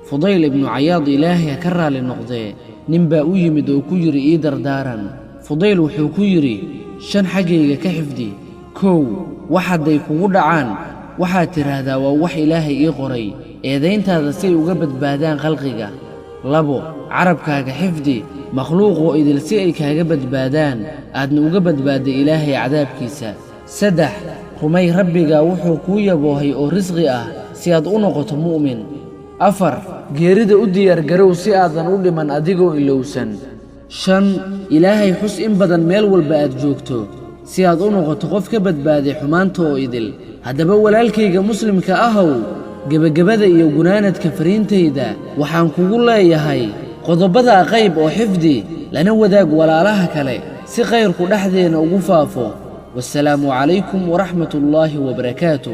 Fudayl ibnu Cayaad, Ilaahay ha ka raalli noqdee, ninbaa u yimid oo ku yidhi: "Ii dardaaran." Fudayl wuxuu ku yidhi: "Shan xaggayga ka xifdi. 1, wax hadday kugu dhacaan, waxaad tidhaahdaa: 'Waa wax Ilaahay ii qoray,' eedayntaada si ay uga badbaadaan khalqiga. 2, carabkaaga xifdi makhluuqoo idil si ay kaaga badbaadaan, aadna uga badbaadda Ilaahay cadaabkiisa. 3, rumay Rabbiga wuxuu kuu yaboohay oo risqi ah si aad u noqoto mu'min. 4, geerida u diyaargarow si aadan u dhiman adigoo ilowsan. 5, Ilaahay xus in badan meel walba aad joogto si aad u noqoto qof ka badbaaday xumaanta oo idil." Haddaba, walaalkayga muslimka ahow, gebagabada iyo gunaanadka fariintayda waxaan kugu leeyahay: qodobbadaa qayb oo xifdi, lana wadaag walaalaha kale si khayrku dhexdeenna ugu faafo. Wasalaamu calaykum waraxmatullaahi wabarakaatu.